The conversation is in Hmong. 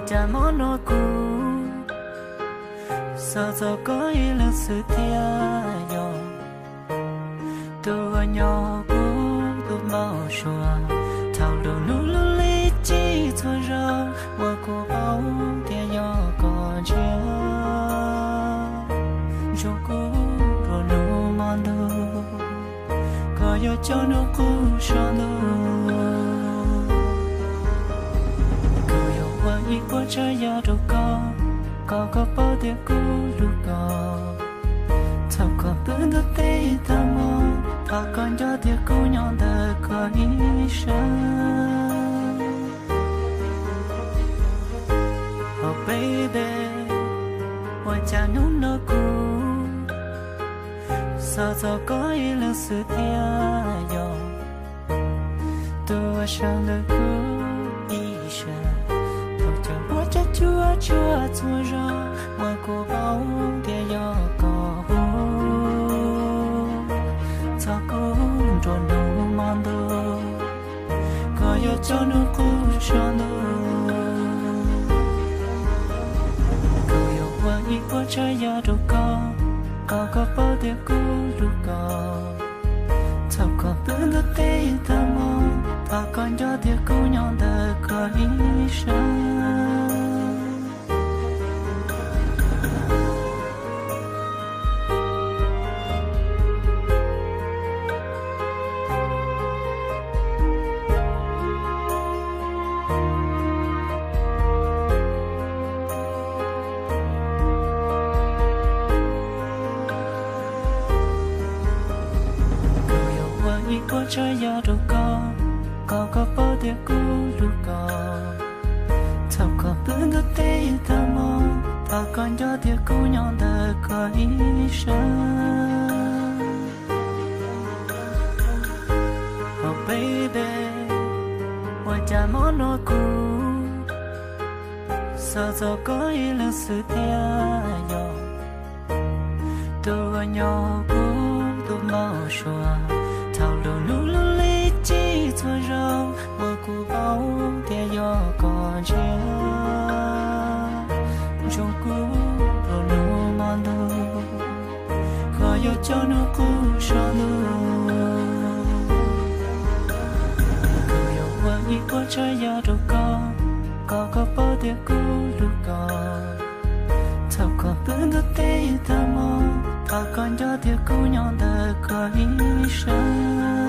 Cas mob nua kuv, xav txog koj ib leeg xwb thiab yog tus uas nyob kuv tus npau suav. Thaum lub hnub lub li txhua zaus uas kuv paub tias yog koj ntsia ntsoov kuv rau hnub hmo ntuj, koj yuav coj hnub qub so ntuj. Kuv yuav ua ib puas tsav yam rau koj, kom koj paub tias kuv hlub koj. Txhob kom pw ntuj teb tag hmo, thov koj nco tias kuv nyob ntawm koj ib sab. Oh baby, ua cas hnub no kuv xav txog koj ib leeg xwb thiab yog tus uas sawv ntawm kuv ib sab. Thaum cov huab cov cua tsuag tsuag zog uas kuv paub tias yog koj hu, txog kuv nruab hnub hmo ntuj, koj yuav coj hnub qub so ntuj. Kuv yuav ua ib puas tsav yam rau koj, kom koj paub tias kuv hlub koj. Txhob kom pw ntuj teb tag hmo, thov koj nco tias kuv nyob ntawm koj ib sab. Kuv yuav ua ib puas tsav yam rau koj, kom koj paub tias kuv hlub koj. Txhob kom pw ntuj teb tag hmo, thov koj nco tias kuv nyob ntawm koj ib sab. Oh baby, ua cas mob nua kuv, xav txog koj ib leeg xwb thiab yog tus uas nyob kuv tus npau suav. Thaum lub hnub lub li txhua zaus uas kuv paub tias yog koj ntsia ntsoov kuv rau hnub hmo ntuj, koj yuav coj hnub qub so ntuj. Kuv yuav ua ib puas tsav yam rau koj, kom koj paub tias kuv hlub koj. Txhob kom pw ntuj teb tag hmo, thov koj nco tias kuv nyob ntawm koj ib sab.